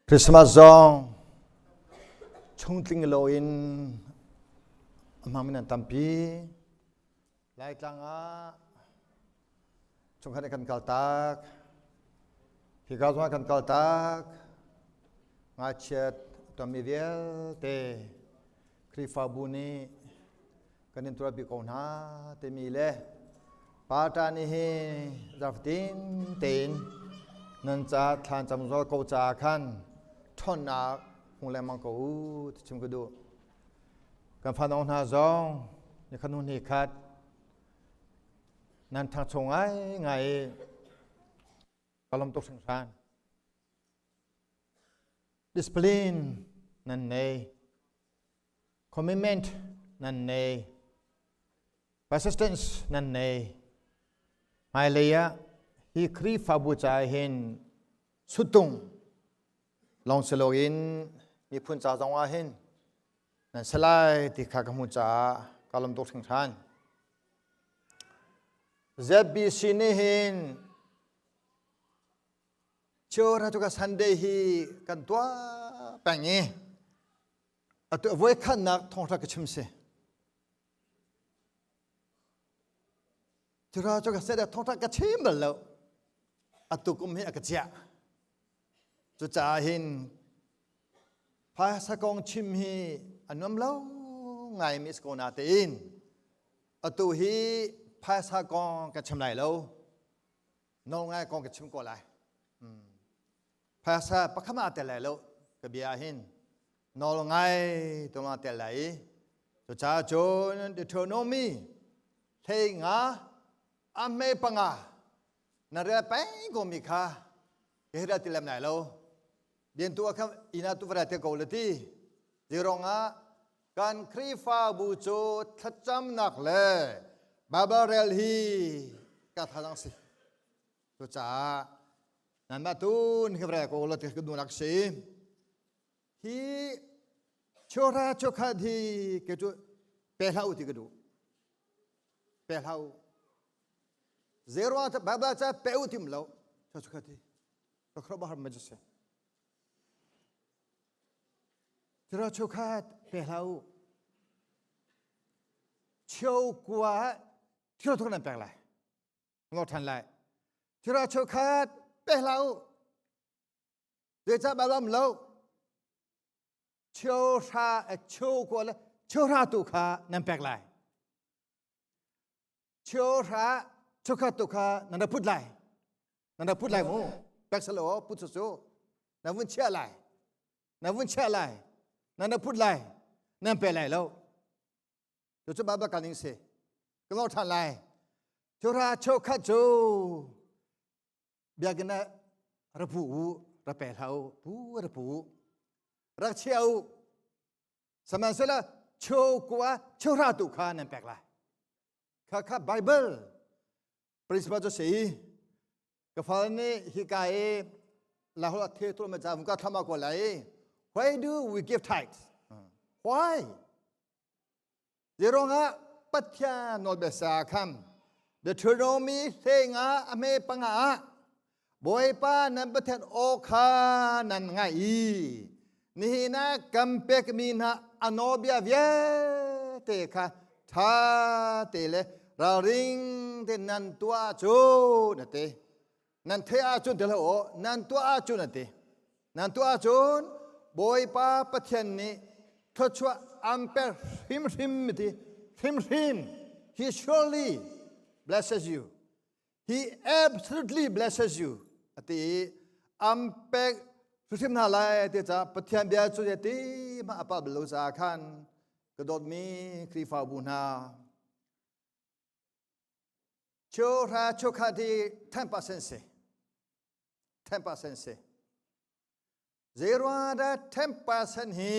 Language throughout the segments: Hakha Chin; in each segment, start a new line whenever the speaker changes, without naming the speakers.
Christmas zong chungtling loin a hmangmi nan tampi. Laitlang ah chungkhat nih kan kaltak. Hika zongah kan kaltak. Ngaichiat tonmi vialte Khrihfabu nih kan in tuahpi ko hna timi le parta nih hi zarhfatin tein nan ca thlan cam zol ko ca khan ṭhawnnak hmu lengmang ko u ti chim ka duh. Kan fanong hna zong nikhat hnu nikhat nan ṭhangcho ngaingai i ka lawm tuk hringhran. Discipline nan nei. Commitment nan nei. Persistence nan nei. Hmailei ah hi Khrihfabu caah hin suttung lawng si loin miphun ca zong ah hin nan si lai ti kha ka hmuh caah ka lawm tuk hringhran. ZBC nih hin Chora tu ka Sunday hi kan tuah peng i atu voi khatnak thawngṭha ka chim si. Chora cu ka set thawngṭha ka chim bal lo. Atu kum hi a ka chiah. Cucaah hin phaisa kong chim hi a nuam lo ngai mi si ko natein atu hi phaisa kong ka chim lai lo. Nawl ngai kong ka chim ko lai. Phaisa pakhat ma tel lai lo ka bia hin nawl ngai tu ma tel lai i cucaah cun Deuteronomy hlei nga a hme panga na rel peng ko mi kha ka hi ti lem lai lo bian tu kha ina tu vara te ko le ti zirong ah kan Khrihfabu cu thlacamnak le Bible rel hi ka thazang si cucaah nanmah tun hi vara ko lo ti ka dunak si hi chora chokhat hi ke cu pe hlah u ti ka duh pe hlah u zero Bible ca pe u tim lo chokhat hi ka khrop har ma si Tira chukhat pe hlah u. Cheu kua thil thuk nan pek lai. Ngor than lai. Tira chukhat pe hlah u. Zeicah balam lo. Cheu hra cheu kua le cheu hra tu kha nan pek lai. Cheu hra chukhat tu kha nan ra put lai. Nan ra put lai mu. Pek salo put su na vun chiah lai na vun chiah lai na na put lai nan pe lai lo cu cu Bible kal ning si ka ngor ṭhan lai chura chokhat cu biakinn ah ra pu u ra pe hlah u pu ra pu u rak chia u sihmanhsehlaw chokua chohra tu kha nan pek lai kha kha Bible principle cu si ka fal nih hika i lahol a the tu ma cha ka thlama ko lai why do we give tithes why Zeruangah Pathian nawlbia sa kham Deuteronomy hlenga a hme panga ah Bawipa nan Pathian aw kha nan ngaih i nihin ah kan pekmi hna a nawlbia vialte kha ṭha te le ralring te nan tuah ahcun a ti nan theih ahcun ti hlah u nan tuah ahcun a ti nan tuah ahcun Bawipa Pathian nih thluachuah an pek hrimhrim ti hrimhrim he surely blesses you he absolutely blesses you a ti i an pek hrimhrim hna lai ti ca Pathian bia cu ti ma a pa bal lo caah khan ka dawtmi Khrihfabu hna cheuhra cheukhat hi 10% si 10% si zeiruang dah 10% hi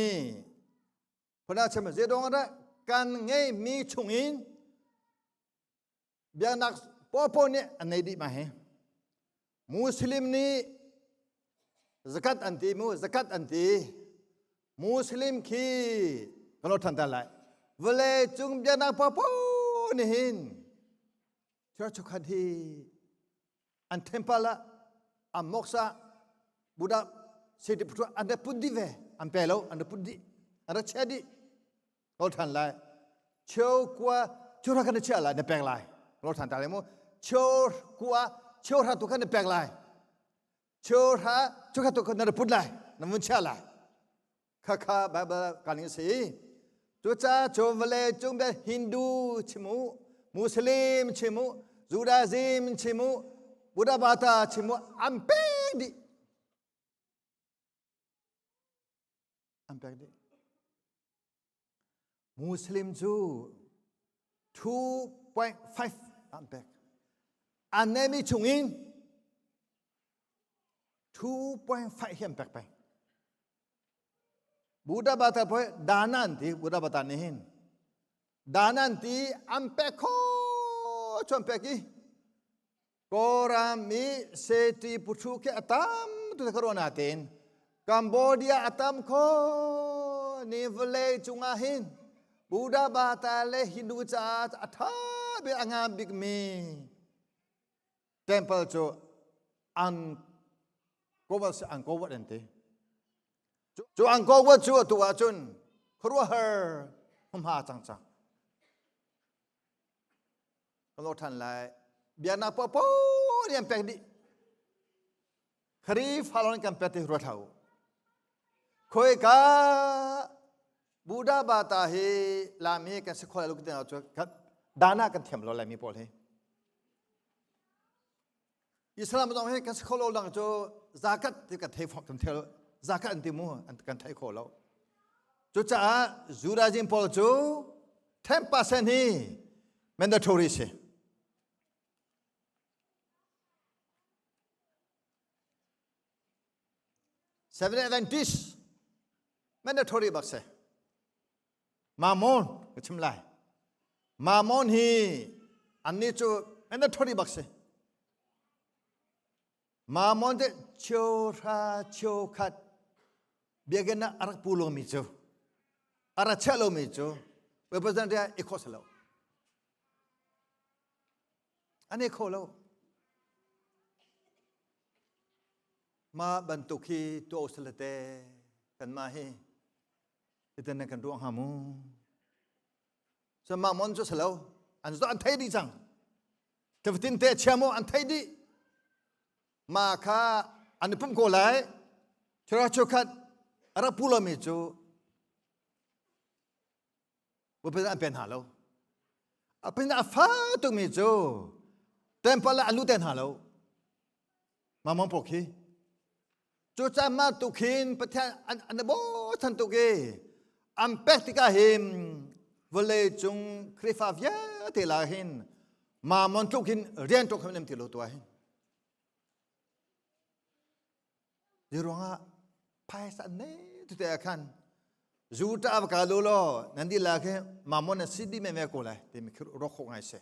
phuna chim zeiruang dah kan ngeimi chungin biaknak popo nih an nei dih ma hi Muslim nih zakat an ti mu zakat an ti Muslim khi kan lo than ta lai vawlei cung biaknak popo nih hin church khat hi an temple ah an mosque ah Buddha Seti putru an ra put dih ve. An pe lo, an ra put dih. An ra chia dih. Lo than lai. Cheu kua cheu hra khan na chia lai, na pek lai. Lo than ta lai mu. Cheu kua cheu hra tu khan na pek lai. Cheu hra cheu kha tu khan na ra put lai, na vun chia lai. Khakha Bible kan in si. Cucaah cu vawlei cung bia Hindu chim u, Muslim chim u, Judaism chim u, Buddha Bata chim u, an pek dih. An pek dih. Muslim cu 2.5 an pek. An neimi chungin 2.5 hi an pek peng. Buddha bata poi dana an ti Buddha bata nih hin dana an ti an pek kho chuan pek i Kawlram i seti puthu khi a tam tu ka ruah natein Cambodia a tam kho ni vawlei cungah hin Buddha bata le Hindu caah a tha bik a ngam bikmi temple cu an kowal si an kowat an ti cu an kowat cu atu ahcun khuaruahhar hmahma cang cang ka lo than lai biaknak popo nih an pek dih Khrihfa lawng kan pek ti ruat hlah u khoi ka Buddha bata hi lami kan si khol lu cu dana kan thiam lo lai mi pawl hi Islam zong hi kan si kho lo dang cu zakat ti kan thei kan thei zakat an ti mu kan thei kho lo. Cucaah Judaism pawl cu 10% hi mandatory si. Seven Adventist mandatory bak si. Mammon ka chim lai. Mammon hi annih cu mandatory bak si. Mammon te cheuhra cheukhat biakinn ah a rak pu lomi cu a rak chiah lomi cu representative ah i khawh lo. An i kho lo. Mah bantuk hi tuah usile te kanmah hi Hitin nan kan ruah hnga mu. So mah mon cu salo an zo an thei dih cang. Tafatin te chia mu an thei dih. Ma kha an i pum ko lai. Chura chukhat a rak pu lomi cu Bawipa an pen hna lo. A pin a fa tukmi cu temple ah an lut te hna lo. Mamong pok hi. Cucaah mah tuk hin Pathian an an bochan tuk i an pek tikah hin vawlei cung Khrihfa vialte la hin mamon tluk hin rian tuk hin ti lo tuah hin. Hi ruangah phaisa nei tu te ah khan zu ta va ka lo law nan di la khi mamon na si di me me ko lai timi khi rok khok ngai se.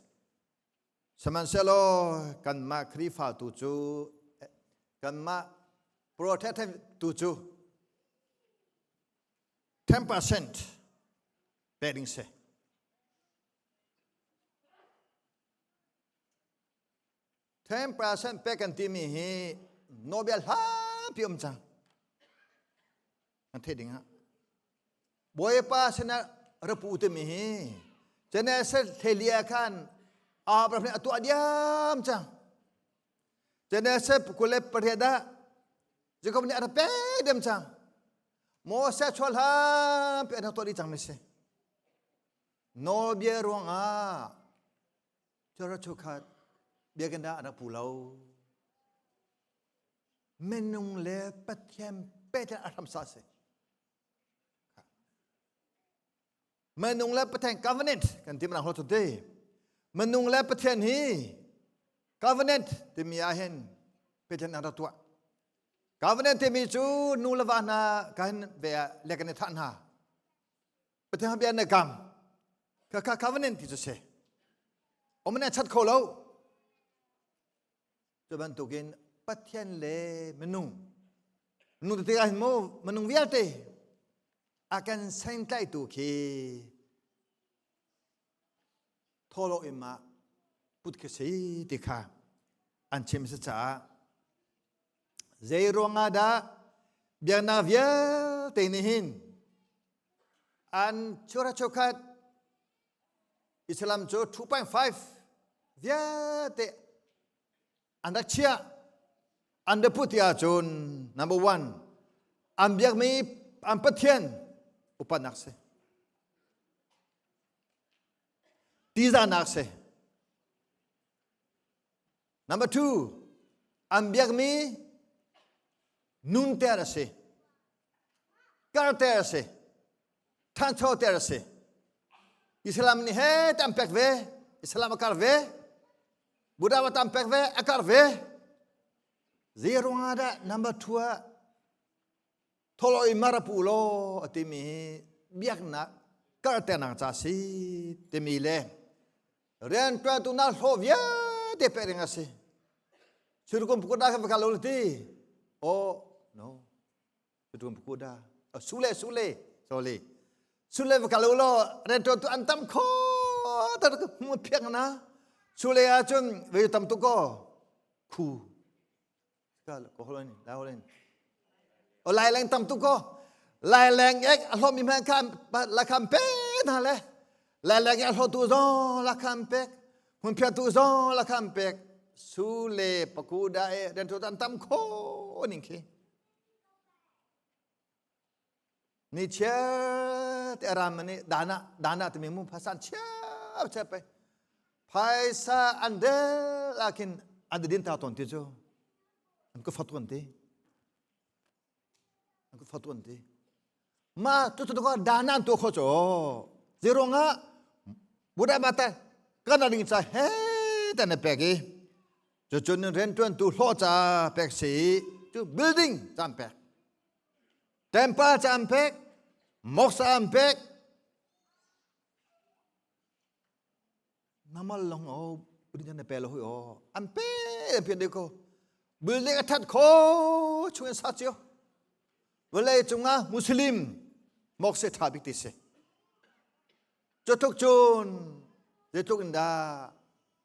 Sihmanhsehlaw kanmah Khrihfa tu cu kanmah Protestant tu cu 10% pek ding si. 10% pek kan timi hi nawlbia hlapi um cang. An theih ding ah. Bawipa sinah rapu timi hi Genesis thlelia khan Abraham nih a tuah diam cang. Genesis 28 ah Jacob nih a rak pek diam cang. Moses chuah hlan pi an tuah dih cang mi si. Nawlbia ruangah Chura chukhat biakinn ah an rak pu lo. Minung le Pathian pehtlaih a hramsa si. Minung le Pathian covenant kan ti mana hlo today. Minung le Pathian hi covenant timi ah hin Pathian an rak tuah. Covenant timi cu nu le va hna kan ve ah le kan i thah hna. Pathian bia na kam. Ka ka covenant ti cu si. Omane chat kho lo. Cu bantukin Pathian le minung minung te ah hin mu minung vialte a kan sengtlaitu khi thawlo in ma put khi si ti kha an chim si caah zei ruangah dah? Biaknak vialte nih hin an chura chukhat Islam cu 2.5 vialte an rak chiah an rak put ti ahcun number one an biakmi an Pathian upatnak si tihzahnak si Number two, an biakmi nunter a si, karter a si, thanchoter a si. Islam nih he tam pek ve, Islam a kar ve, Buddha a tam pek ve, a kar ve. Zei ruangah dah number two ah tholoi marapu law a timi hi biaknak karternak ca si timi le riantuantu na hlawh vialte pek ding a si Surukum pukuda kan pakal lo ti oh no Surukum pukuda sule sule sorry sule pakal lo riantuantu an tam kho tar mu phiak na sule ahcun ve tam tu ko khu ko holin la holin o lai leng tam tu ko lai leng ek a hlom mi hman kha la kham pe na le lai leng ek a hlo tu zong la kham pek hun phia tu zong la kham pek su le paku da e den tu tan tam kho ning khi ni chia te aram ni dana dana te mi mu phasan chia chia pe phaisa an del akin an din ta ton ti chu an ko fatu an ti an ko fatu an ti ma tu tu ko dana an tu kho cho zironga buddha mata kana ding cha he ta na pek i cu cun riantuan tu hlawh ca pek si cu building cam pek Temple ca an pek, mosque an pek. Namal long o building na pe lo hui o. An pe pian de ko. Building a that kho chung in sa cio. Vawlei cungah Muslim mosque tha bik ti si. Cu tluk cun zeitluk in dah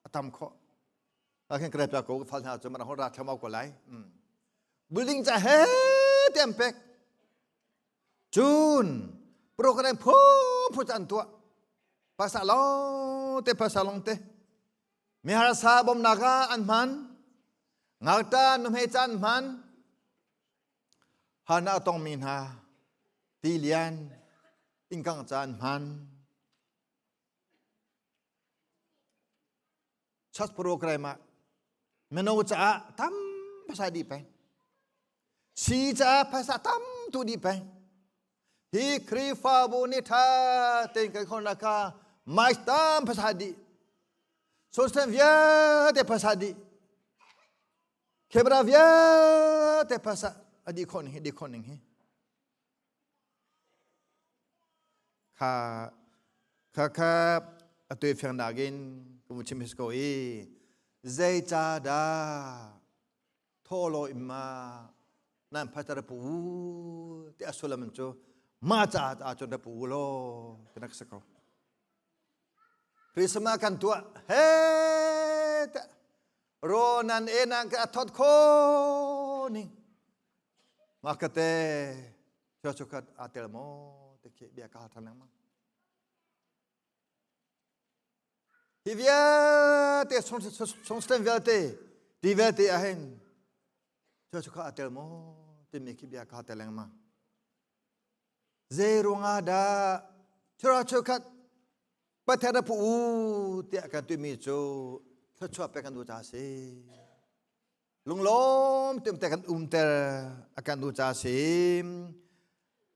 a tam khawh. Khin kre pa ko fal hna cu mana hon ra thamau ko lai. Building ca he te an pek. Cun program phu phu an tuah. Pasa long te pasa long te. Mi harsa bawmnak ah an hman. Ngakta nuhmei ca an hman. Hana a tongmi hna tilian ingkang ca an hman. Church program ah mino caah tam phaisa dih peng si caah phaisa tam tu dih peng hi Khrihfabu nih ṭha tein kan khawhnak kha mic tam phaisa dih social vialte phaisa dih camera vialte phaisa a dih khawh ning hi dih khawh ning hi Kha kha kha a tuifiang nakin ka vun chim his ko i zeicadah thawhlaw in ma nan phatar pu ti a sullam cu mah caah ahcun ra pu law ti nak si ko. Christmas kan tuah he te ro nan e nan ka thot kho ning Ngakate chuakhat aa tel maw ti khi bia ka hal ṭhan lengmang. Hi vialte songsten vialte ti vialte ahhin chuakhat aa tel maw timi khi bia ka hal lengmang. Zei ruangah dah chuakhat Pathian a phu u tiah kan timi cu thluachuah pek kan duh caah a si. Lunglawm te kan umter a kan duh ca si.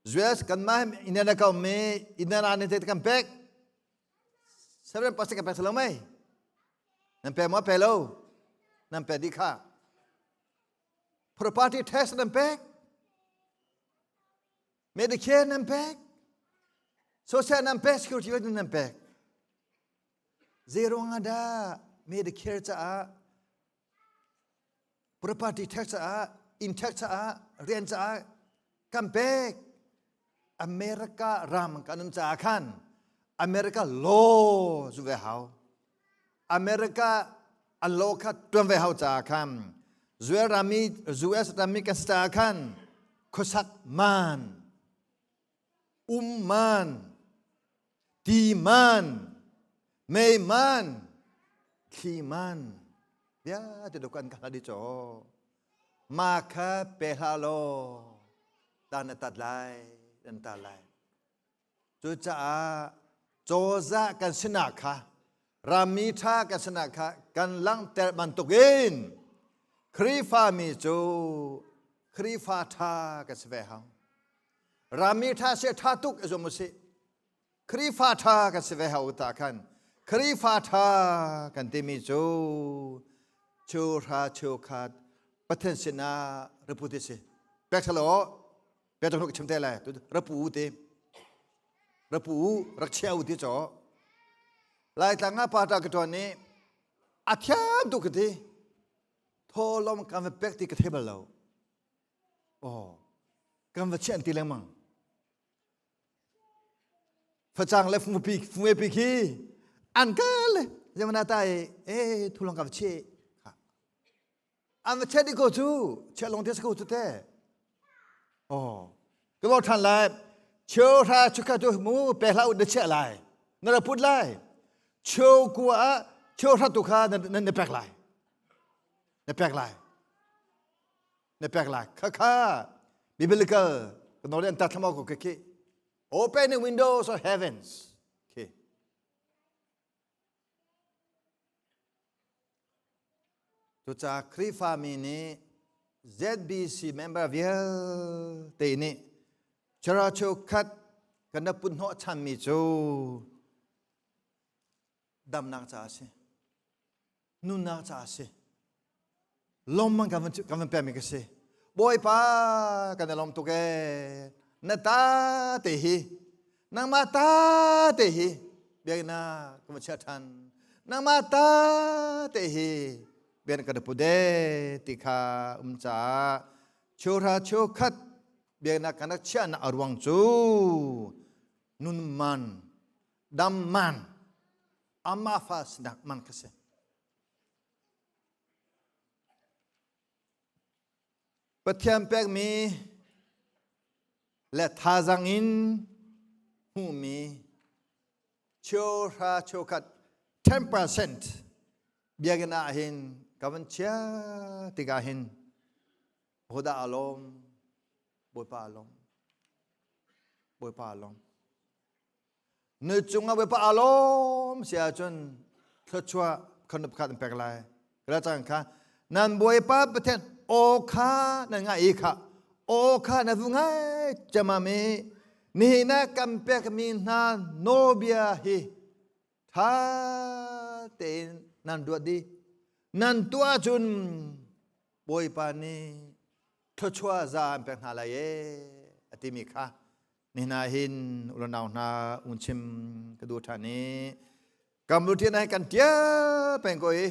US kanmah Indiana ka um i Indiana nih kan pek. 7% kan pek lo mei? Nan pe maw pe lo? Nan pe dih kha. Property tax nan pek. Medicare nan pek. Social nan pek, security nan pek. Zei ruangah dah Medicare caah property tax caah inn tax caah rian caah kan pek America ram kan um caah khan America law zu ve hau America a law kha tuan ve hau caah khan US rami US rami kan si caah khan Khuasak man, um man, ti man, mei man, thli man, vialte do kan ka di cho. Ma kha pe hlah law ta na tat lai, nan ta lai. Cucaah cozah kan sinak kha rammi ṭha kan sinak kha kan langhter bantukin Khrihfami cu Khrihfa ṭha kan si ve hau. Rammi ṭha si ṭha tuk i zum usih. Khrihfa ṭha kan si ve hau ta khan Khrihfa ṭha kan timi cu cheuhra cheukhat Pathian sinah reput si. Pek thalo Pek hnuk chim te lai rapu te rapu rak chia u ti chaw Laitlang ah pa ta ka tuan ni a thiam tu ka ti tholom kan va pek ti ka thei bal lo oh kan va chian ti lengmang Facang le fungpi fungpi khi an ka le zemana ta e e thulong ka va che An va check dih ko cu. Check lawng te si ko cu te. Oh. Ka lo than lai. Cheu hra chukha tu mu pe hlah na chiah lai. Na ra put lai. Cheu kua ah cheu hra tu kha na na pek lai. Na pek lai. Na pek lai. Kha kha biblical ka no le an ta thlamo ko ke khi. Open the windows of heavens. Okay. Cucaah Khrihfami nih ZBC member vialte nih chara cheukhat kan rak put hnawh chanmi cu damnak caah a si. Nunnak caah a si. Lawmmang kan van pekmi ka si. Bawipa kan i lawm tuk ee. Na ta te hi nangmah ta te hi biakinn ah ka va chiah ṭhan. Nangmah ta te hi biakinn ka pu de ti kha um caah cheuhra cheukhat biakinn ah kan rak chiahnak a ruang cu nun man dam man amah fa sinak man kha si. Pathian pekmi le thazang in hmuhmi cheuhra cheukhat 10% biakinn ah hin ka van chia tikah hin hodah a lawm Bawipa a lawm Bawipa a lawm Na cungah Bawipa aa lawm si ahcun thluachuah khan pakhat an pek lai. Kala cang kha nan Bawipa Pathian aw kha nan ngai i kha aw kha na vu ngai camam i nihin ah kan pekmi hna nawlbia hi ṭha tein nan ruat dih. Nan tuah ahcun Bawipa nih thluachuah za an pek hna lai ee a timi kha Nihin ah hin unau hna un chim ka duh ṭhan i kam ruṭian ah kan ṭial peng ko i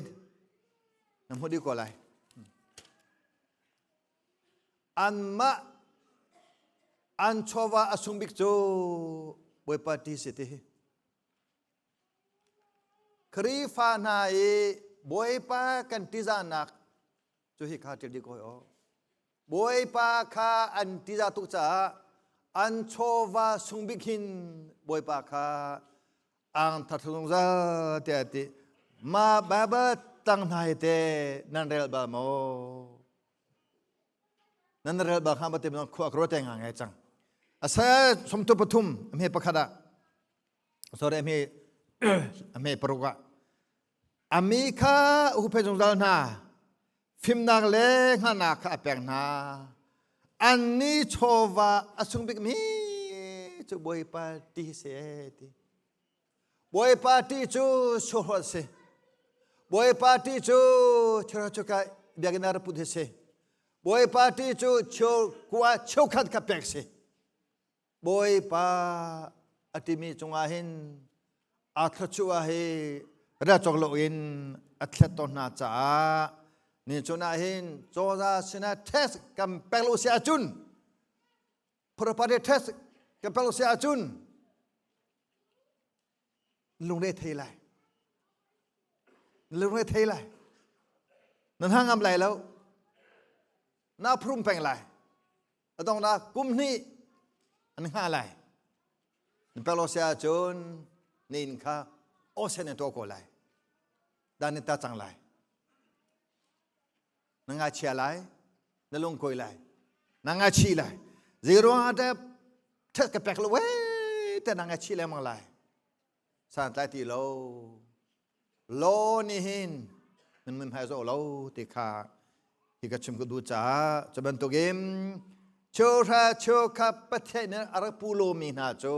na hmu dih ko lai. Anmah an chawva a sung bik cu Bawipa ti si ti hi. Khrihfa hna i Bawipa kan ṭihzahnak cu hi kha ṭial dih ko aw. Bawipa kha an ṭihzah tuk caah an chawva sung bik hin Bawipa kha ang thar zungzal tiah a ti. Mah Baibal tang hna hi te nan rel bal maw? Nan rel bal kha ba te khua ka ruat ngai ngai cang. Asa somtu pathum hme pakhat ah sorry hme hme paruk ah ami kha huphe zungzal hna fimnak le hngalhnak kha a pek hna anni chawva a sung bikmi cu Bawipa ti si ti Bawipa ti cu suhruat si Bawipa ti cu chura chuka biakinn ah put hi si Bawipa ti cu cheu kua cheukhat kha pek si Bawipa a timi cungah hin aa thluachuah hi ria cawk loin a thlet tawn hna caah ni chun ah hin cozah sinah test kan pek lo si ahcun property test kan pek lo si ahcun lungre thei lai lungre thei lai nan hangam lai lo na phrum peng lai. A donghnak kum hnih an hngah lai. Na pek lo si ahcun na inn kha awsen in tuah ko lai. Dan ni ta cang lai. Na ngaichia lai, na lungkuai lai, na ngaichih lai. Zei ruangah dah ṭhat ka pek lo wei te na ngaichih lengmang lai. Santlai ti lo. Law nih hin nan mun hmai zo lo ti kha hi ka chim ka duh caah cu bantukin cheuhra cheukhat Pathian nih a rak pu lomi hna cu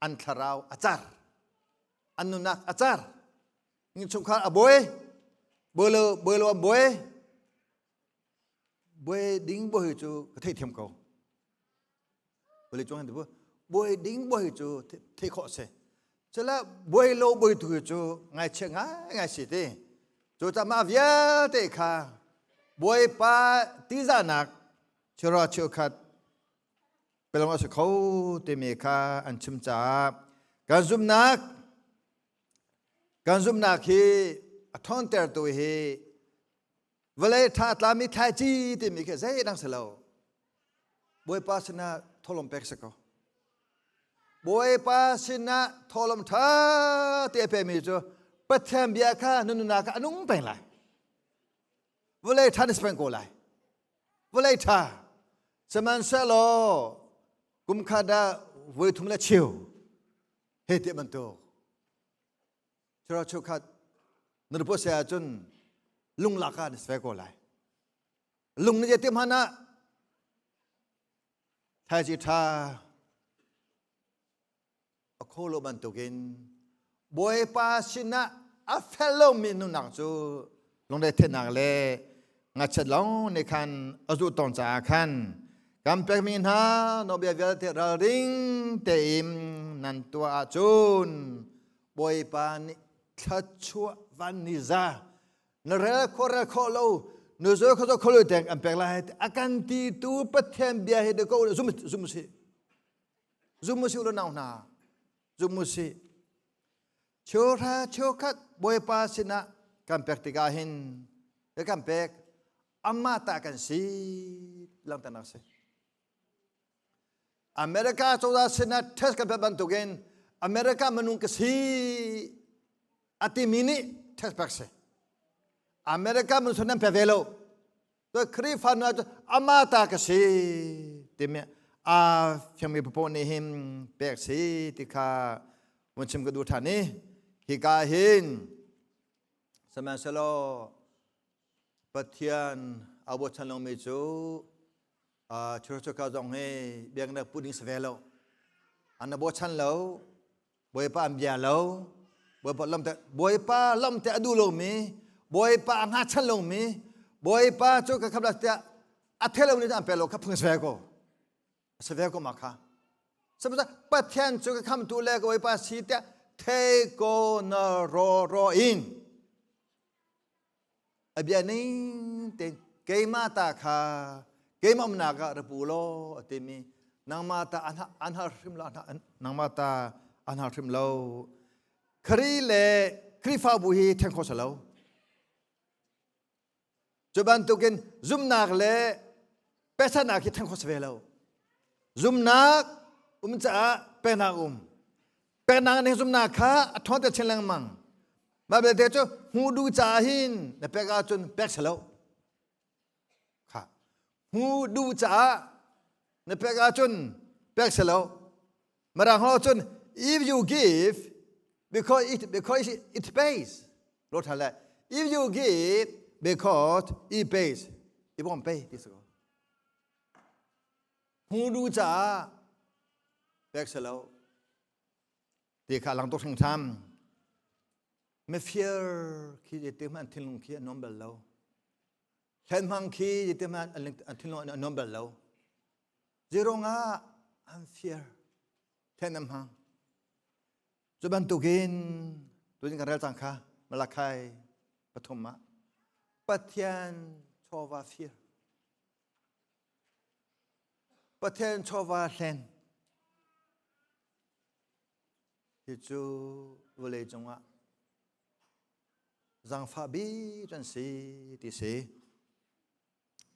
an thlarau a car an nunnak a car innchungkhar a buai buai lo buai lo an buai buai ding buai cu ka theihthiam ko vawlei cung hin buai ding buai cu theih khawh si cula buai lo buai tu cu ngaichia ngai ngai si ti cu mah vialte kha bawipa tihzahnak chura cheukhat pelong a si kho timi kha an chim caah kan zumhnak kan zumhnak hi a ṭhawntertu hi vawlei ṭha tlami thlaici timi khi zeidang si lo Bawipa sinah tholom pek si ko Bawipa sinah tholom ṭha te a pemi cu Pathian bia kha na nunnak ah a nung peng lai vawlei ṭha na si peng ko lai vawlei ṭha sihmanhsehlaw kum khat ah voi thum le cheu he ti bantuk Chura chukhat na rupo se ahcun lunglak ah na si ve ko lai lung na ti hmanh ah thlaici ṭha a kho lo bantukin Bawipa sinah a fel lomi nunnak cu lungre theihnak le ngachet lawng nih khan a zuh tawn caah khan kan pekmi hna nawlbia vialte ralring tein nan tuah ahcun Bawipa nih thluachuah van ni za na rel khawh rel khawh lo na zoi kho kho lo teng an pek lai a kan ti tu Pathian bia hi ko zum zum si zum si lo nau hna zum si cheuhra cheukhat Bawipa sinah kan pek tikah hin kan pek amah ta kan si langternak si America cozah sinah test kan pek bantukin America minung ka si a timi nih test pek si. America minung nan pe ve lo. To Khrihfa nu cu ama ta ka si timi a fiangmi papoh nih hin pek si ti kha vun chim ka duh ṭhan i hika hin sihmanhsehlaw Pathian a bochan lomi cu church ka zong hi biaknak pu ding si ve lo an bochan lo bawipa an bia lo bawipa lam te bawipa lam te a duh lomi bawipa a ngachan lomi bawipa cu ka khap la tiah a thelo ni an pe lo kha phung si ve ko si ve ko ma kha sabata pathian cu ka khamtu le ka bawipa si tiah thei ko na ro ro in A bia ning tein keimah ta kha keimah umnak ah ra pu law a timi nangmah ta an hal hrim lo nangmah ta an hal hrim lo Khri le Khrihfabu hi then kho lo cu bantukin zumnak le pekchanhnak hi then kho ve lo zumnak um caah peknak um peknak nih zumnak kha a ṭhawn te chin lengmang mah belte cu hmu duh caah hin na pek ahcun pek si lo kha hmu duh caah na pek ahcun pek si lo mirang ho cun if you give because it because it pays lo tha le if you give because it pays it won't pay ti si ko hmu duh caah pek si lo ti kha lang tuk hringhran mifir khi ti hmanh thinlung khi an nuam bal lo hlenhmang khi ti hmanh an thinlung an nuam bal lo zirong ah an fear then an hmang cu bantukin tuin kan rel cang kha Malakai pathum ah Pathian chawva fir Pathian chawva hlen Hi cu vawlei cungah zaangfah bik an si ti si.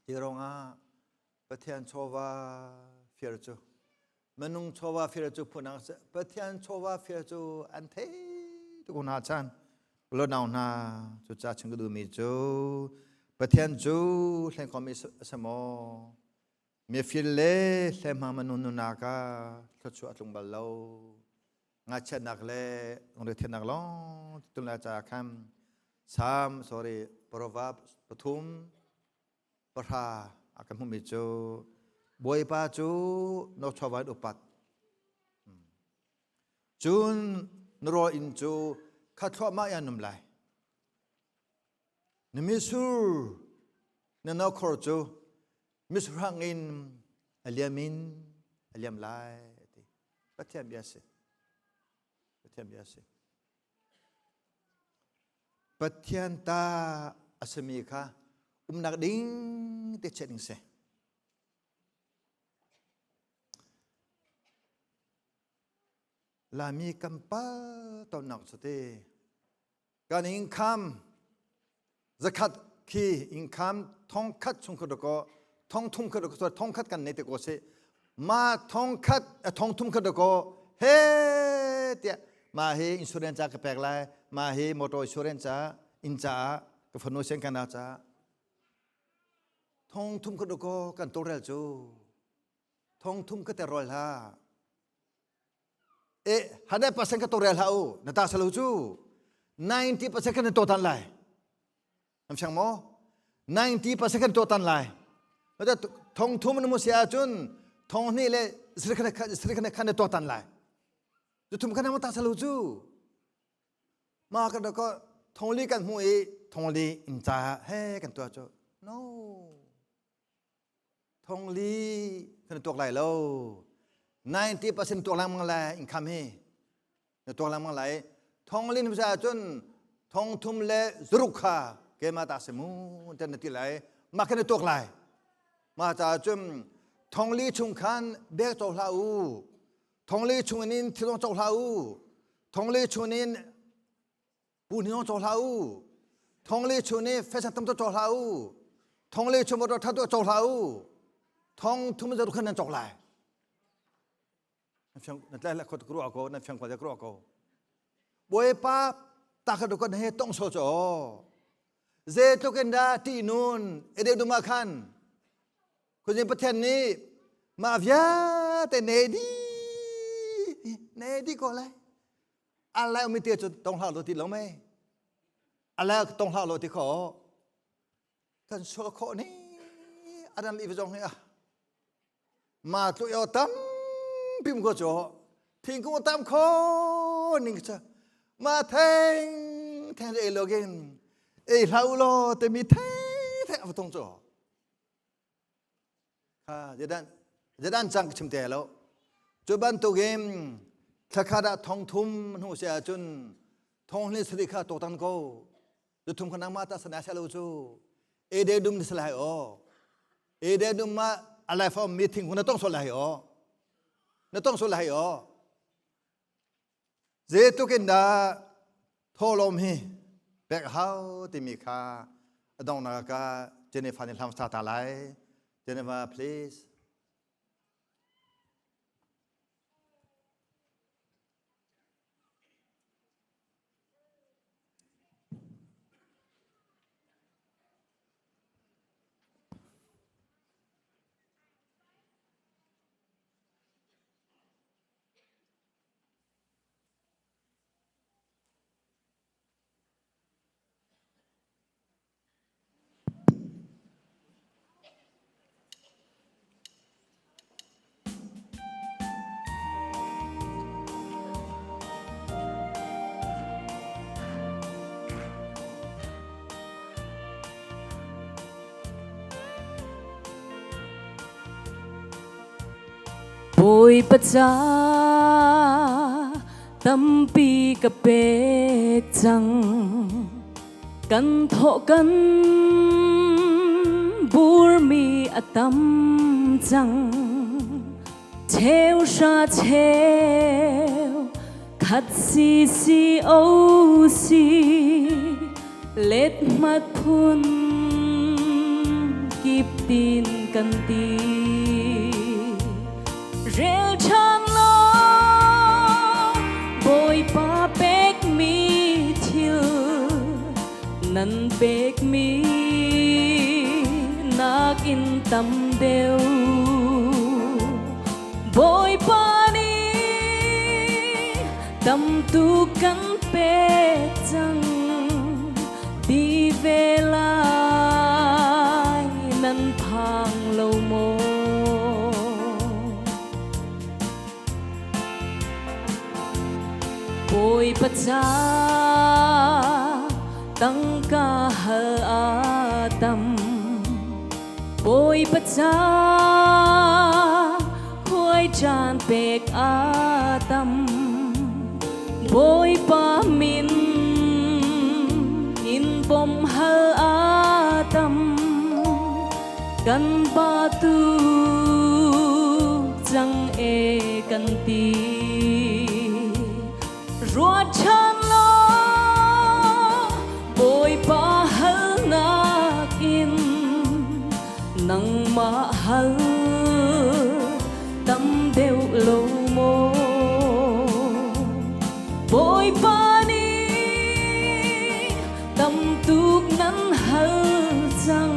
Hi ruangah Pathian chawva fir cu minung chawva fir cu phunang Pathian chawva fir cu an thei tuk hna chan ulonau hna cu ca chung ka duhmi cu Pathian cu hleng khomi a si maw mifir le hlehma minung nunak ah thluachuah a tlung bal lo ngakchiatnak le lungrethiannak lawng tun lai caah khan Psalm sorry Proverb pathum pahra a kan hmuhmi cu Bawipa cu na chawva in upat cun na rawl inn cu khat thluahmah in an um lai na mitsur na nokhor cu mitsurhang in a liam in a liam lai ti Pathian bia si Pathian bia si Pathian ta a simi kha umnak ding te chiah ding si. Lami kan pal tonnak cu te kan income zakhat khi income thong khat chung kha ko thong thum kha ko thong khat kan nei te ko se ma thong khat thong thum kha ko he tiah ma hi insurance ca ka pek lai ma hi motor insurance ca inn ca ka fanu sen kana ca thong thum kha ko kan torel cu thong thum ka te rol ha e 100% ka torel ha u na ta salo cu 90% kan to tan lai Nam siang maw? 90% kan tuah tan lai. Mata thong thum na mu si ahcun thong hnih le sri khan khan na tuah tan lai. Cu thum khan ma ta salu cu. Ma kan ko thong li kan hmu i thong li in ca he kan tuah cu. No. Thong li kan tuak lai lo. 90% tuak lengmang lai income hi. Na tuak lengmang lai. Thong li hmasa ahcun thong thum le zaruk kha keimah ta si mu ten na ti lai. Mah khan na tuak lai. Mah caah cun thong li chung khan bek co hlah u. Thong li chung in thilong co hlah u. Thong li chung in pu hni co hlah u. Thong li chung in fesa tam to co hlah u. Thong li chung motor that to co hlah u. Thong thum zaruk khan nan cok lai. Na tlai la khot kru ko na fiang ko kru ko Bawipa ta kha kan he tong so cho ze tluk in da ti nun ede duma khan khuzin pathian nih ma via te ne di ne di ko lai alai umi te chu tong hla lo ti lo mai alai tong hla lo ti kho kan sual khawh ni adan li zong hi a ma tlu yo tam pim ko cho thingkung tam kho ning cha ma theng theng e lo gen e hlau lo te mi theng theng a tong cho kha jadan jadan chang chim te lo chu bantukin thlakhada thong thum hnu se ahcun thong hli sari kha to tan ko tu thum kha nangmah ta sana lo cu ede dum ni salai o ede dum ma alai fom meeting na tong so lai o na tong so lai o ze tukin da tholom hi pek hau timi kha adong na ka Jennifer ni hlam sa ta lai Jennifer please
Bawipa ca tampi ka pek cang Kan thawh kan burmi a tam cang. Cheu hra cheu khat si si o si let mat phun kip tin. kan ti. Rel ṭhan law Bawipa pekmi thil nan pekmi nakin tam deuh. Bawipa nih tam tuk kan pek cang ti ve lai nan phang lo maw? Bawipa ca tangka hal a tam. Bawipa ca khuai caan pek a tam. Bawipa min in bawm hal a tam. Kan ba tu cang e kan ti. Ruat ṭhan law Bawipa halnak in nangmah hal tam deuh lo maw? Bawipa nih tam tuk nan hal cang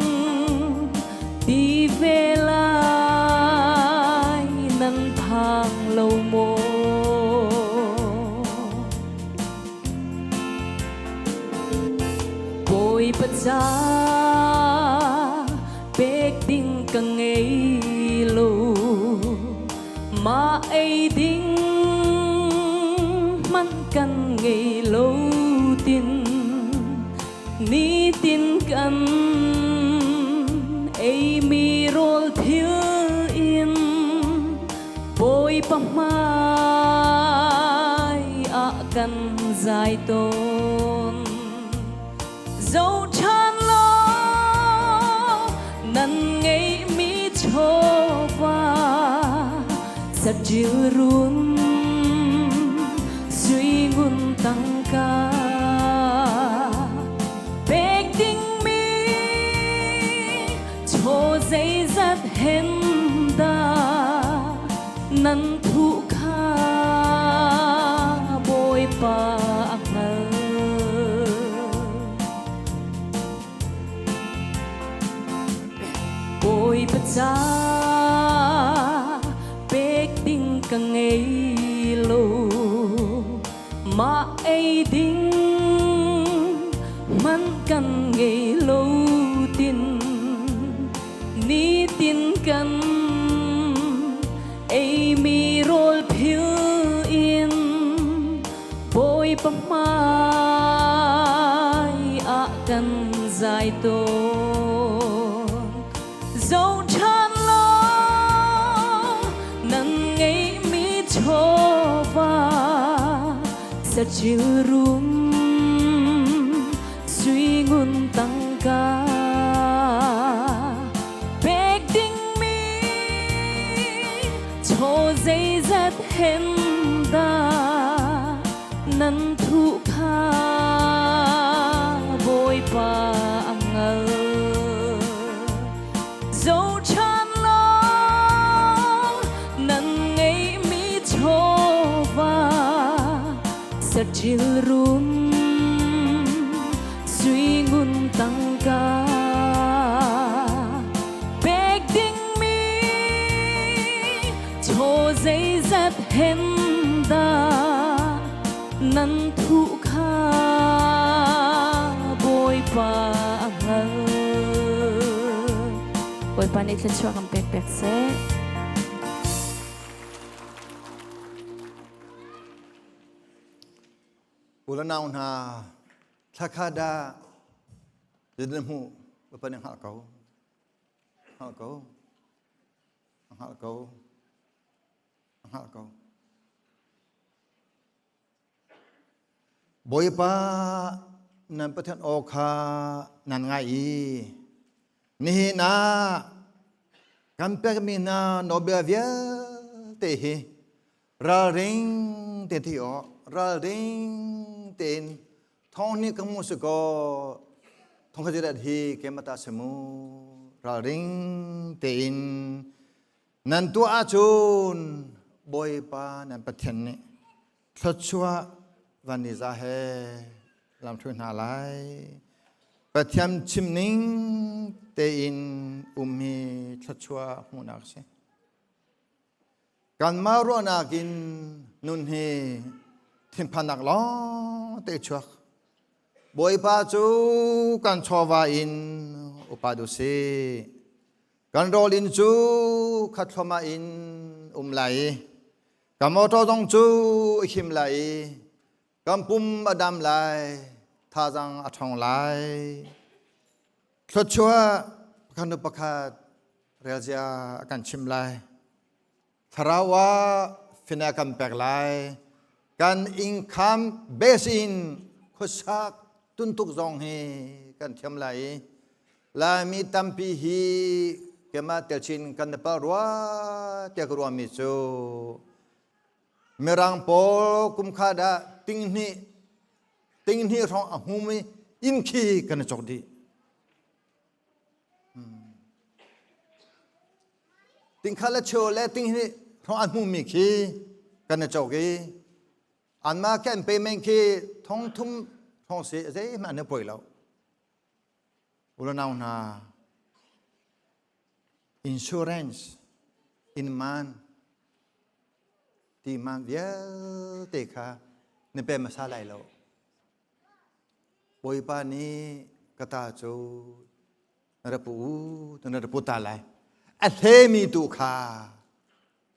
ti ve lai nan phang lo maw? Bawipa ca pek ding ka ngei lo, mah ei ding hmanh kan ngei lo tin nitin kan eimi rawl thil in Bawipa hmai ah kan zai tawn. Zoṭhan law nan ngeihmi chawva saṭil run sui ngun tangka pek dingmi chaw zeizat hen dah nan thuh kha Bawipa a hngalh. Bawipa ca pek ding ka ngei lo, mah ei ding hmanh kan ngei lo tin nitin kan eimi rawl phil in Bawipa hmai ah kan zai tawn. Zoṭhan law nan ngeihmi chawva saṭil rum sui ngun tangka pek dingmi chaw zeizat hen dah nan thuh kha Bawipa a hngalh. Zoṭhan law nan ngeihmi chawva saṭil rum sui ngun tangka pek dingmi chaw zeizat hen dah nan thuh kha Bawipa a hngalh. Bawipa nih thluachuah kan pek pek seh.
U le nau hna, thlakha dah na hmuh Bawipa nih hngalh ko. Hngalh ko. Hngalh ko. Hngalh ko. Bawipa nan Pathian aw kha nan ngai i nihin ah kan pekmi hna nawlbia vialte hi ralring te thi awk ralring tein thawng nih ka hmu si kaw thong kha hi keimah ta si mu. Ralring tein nan tuah ahcun Bawipa nan Pathian nih thluachuah van ni za he lamhruai hna lai. Pathian chimning tein um hi thluachuah hmuhnak a si. Kanmah ruahnak in nun hi thinphannak lawng te chuak. Bawipa cu kan chawva in upa du si. Kan rawl in cu khat thluahmah in um lai i kan motor zong cu a him lai i kan pum a dam lai, thazang a ṭhawng lai. Thluachuah pakhat nu pakhat relzia a kan chim lai. Thlarau ah fina kan pek lai. Kan income base in khuasak tuntuk zong hi kan thiam lai i Laimi tampi hi keimah telchin kan nepal rua tiah ka ruahmi cu Mirang pawl kumkha dah tinghnih tinghnih hrawng a hmumi inn khi kan i cawk dih. Tingkha le cheu le tinghnih hrawng a hmumi khi kan i cawk i anmah khi an payment khi thong thum thong si zeihmanh an i poi lo. Ulanau hna insurance in man ti man vialte kha na pe hmasa lai lo. Bawipa nih ka ta cu na ra pu u, na ra pu ta lai. A hlemi tu kha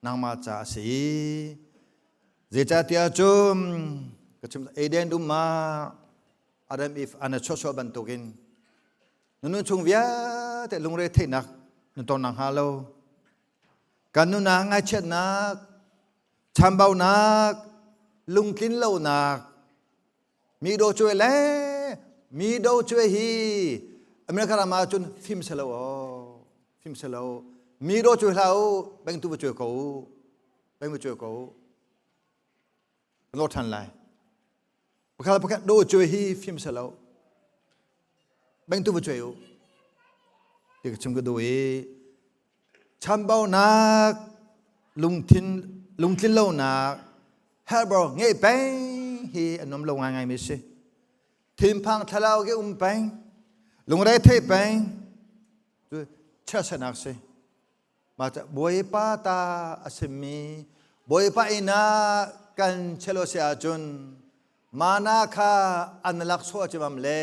nangmah ca a si. Zeicahtiah cun ka chim Eden dum ah Adam Eve an chuahchuah bantukin na nun chung vialte lungre theihnak na ton nak hnga lo. Kan nunah ngaichiatnak, chambaunak, lungtlin lonak, mi do cuai le mi do cuai hi America ram ah cun fim selo fim selo mi do cuai hlah u beng tu va cuai ko u beng va cuai ko u lo than lai pakhat pakhat do cuai hi fim selo beng tu va cuai u ti ka chim ka du i chambaunak lungthin lungtlin lonak helbor ngeih peng hi a nuam lo ngaingai mi si. Thinphang thlalau ke um peng, lungre thei peng cu chiatsernak si. Mah ca Bawipa ta a simi Bawipa inn ah kan chelo si ahcun mana kha an lak chuah cimam le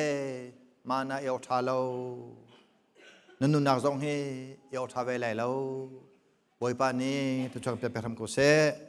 mana eo ṭha lo. Na nunnak zong hi eo ṭha ve lai lo. Bawipa nih tuchuak pe hram ko seh.